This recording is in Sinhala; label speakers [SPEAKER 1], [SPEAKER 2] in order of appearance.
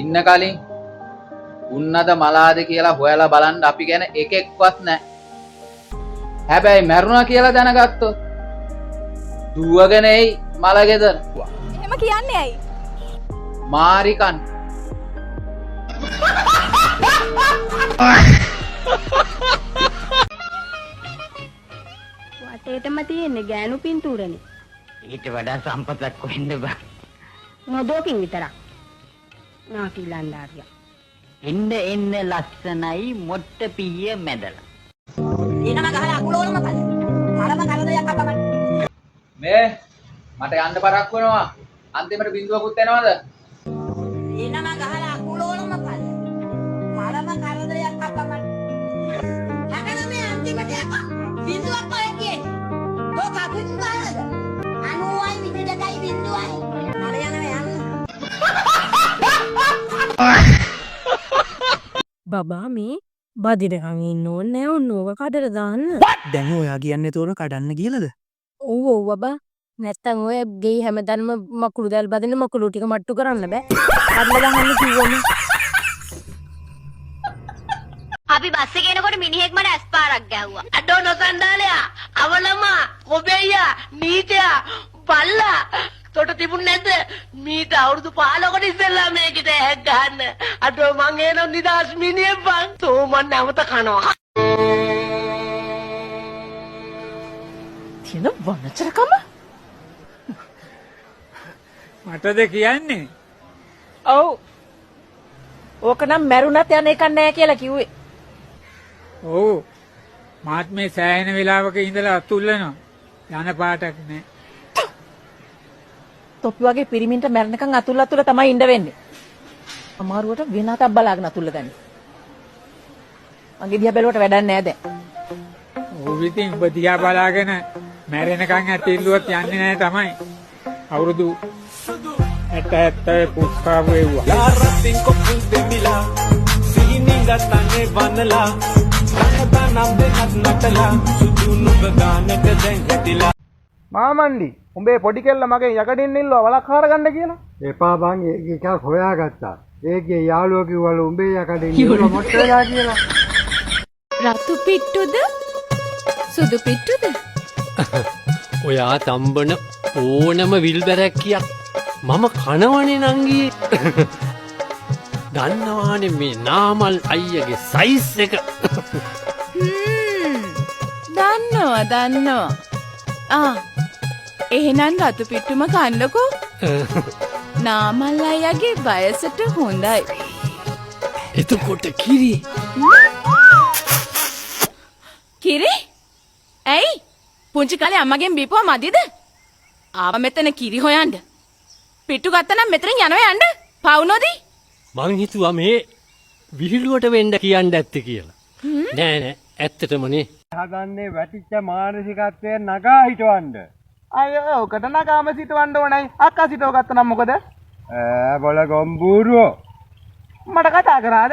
[SPEAKER 1] ඉන්න කලින් උන්නද මලාද කියලා හොයලා බලන්න අපි ගැන එකෙක්වත් නැහැ. හැබැයි මැරුණා කියලා දැනගත්තොත් දුවගෙන එයි මල ගෙදර.
[SPEAKER 2] එහෙම කියන්නේ ඇයි?
[SPEAKER 1] මාරිකන්.
[SPEAKER 3] වටේටම තියෙන්නේ ගෑනු පින්තූරනේ.
[SPEAKER 4] ඊට වඩා සම්පතක් කොහෙන්ද බං?
[SPEAKER 3] නොදෝකින් විතරක්. නාකි ලන්දාරියා.
[SPEAKER 4] එන්න එන්න ලස්සනයි මොට්ට පිහිය මැදලා.
[SPEAKER 5] එනම ගහලා අකුල ඕනම පල්ල. මරම කරදරයක් අපමණ.
[SPEAKER 1] මේ මට යන්න පරක් වෙනවා. අන්තිමට බින්දුවකුත් එනවද?
[SPEAKER 5] එනම ගහලා අකුල ඕනම පල්ල. මරම කරදරයක් අපමණ. හැබැයි මේ අන්තිමට යකෝ බින්දුවක් ඔය කියන්නේ. තෝ කපින් ගහනද? 90යි 22යි බින්දුවයි. මම යනවා යන්න.
[SPEAKER 6] බබා මේ බදිනකන් ඉන්න ඕනේ නෑ, ඔන්න ඕක කඩට දාන්න.
[SPEAKER 7] දැන් ඔයා කියන්නේ තෝර කඩන්න කියලාද?
[SPEAKER 6] ඔව් ඔව් බබා. නැත්තම් ඔය ගෙයි හැමතැනම මකුළු දැල් බදින මකුළු ටික මට්ටු කරන්න බෑ. කඩලා දාන්න කිව්වම.
[SPEAKER 3] අපි බස් එකේ එනකොට මිනිහෙක් මට ඇස් පාරක් ගැහුවා.
[SPEAKER 5] අඩෝ නොසන්ඩාලයා, අවලමා, කොබෙයියා, නීචයා, බල්ලා තොට තිබුණ නැද්ද මීට අවුරුදු 15කට ඉස්සෙල්ලා මේකට ඇහැක් ගහන්න? අඩෝ මං එනම් නිදාස් මිනිහෙක් බං. තෝ මං නැවත කනවා.
[SPEAKER 8] තියෙන වනචරකම.
[SPEAKER 9] මටද කියන්නේ?
[SPEAKER 8] ඔව්. ඕක නම් මැරුණත් යන එකක් නෑ කියලා කිව්වේ.
[SPEAKER 9] ඔව්. මාත් මේ සෑහෙන වෙලාවක ඉඳලා අතුල්ලනවා. යන පාටක් නෑ.
[SPEAKER 8] තොපි වගේ පිරිමින්ට මැරෙනකන් අතුල්ල අතුල්ල තමයි ඉඳ වෙන්නේ. අමාරුවට වෙන අතක් බලාගෙන අතුල්ල ගනි. මගේ දිහා බැලුවට වැඩක් නෑ දැන්.
[SPEAKER 9] ඔව් ඉතින් ඔබ දිහා බලාගෙන මැරෙනකන් ඇතිල්ලුවත් යන්නේ නෑ තමයි. අවුරුදු 60 70 පුස්කාව එව්වා.
[SPEAKER 10] යාරතින් කොපුල් දෙමිලා සිහිනින් ගතනේ වනලා රහතා නම් දෙනත් නටලා සුදු නුඹ ගානට දැන් ගැටිලා.
[SPEAKER 11] මාමණ්ඩි උඹේ පොඩි කෙල්ල මගෙන් යකඩින් ඉල්ලුවා වලක් හාර ගන්න කියලා.
[SPEAKER 12] එපා බං, ඒක එකක් හොයාගත්තා. ඒකේ යාළුවා කිව්වලු උඹේ යකඩින් ඉල්ලුවා මොට්ට වෙලා කියලා.
[SPEAKER 2] රතු පිට්ටුද සුදු පිට්ටුද?
[SPEAKER 13] ඔයා තම්බන ඕනම විල්බැරැක්කියක් මම කනවනේ නංගී. දන්නවානේ මේ නාමල් අයියගේ සයිස් එක.
[SPEAKER 2] දන්නවා දන්නවා. ආ එහෙනම් රතු පිට්ටුම කන්නකෝ. නාමල් අයියාගේ වයසට හොඳයි.
[SPEAKER 13] එතකොට කිරි.
[SPEAKER 2] කිරි? ඇයි? පුංචි කාලේ අම්මගෙන් බීපුවා මදිද? ආව මෙතන කිරි හොයන්න. පිට්ටු ගත්තා නම් මෙතනින් යනවා යන්න. පව් නොදී.
[SPEAKER 13] මං හිතුවා මේ විහිළුවට වෙන්න කියන්න ඇත්තේ කියලා. නෑ නෑ, ඇත්තටමනේ.
[SPEAKER 12] හදන්නේ වැටිච්ච මානසිකත්වය නගා හිටවන්න.
[SPEAKER 11] අයෝ ඔකට නගාම සිටවන්න ඕනයි. අක්කා සිටව ගත්තා නම් මොකද?
[SPEAKER 12] ඈ බොල ගොම්බූරුවෝ.
[SPEAKER 11] මට කතා කරාද?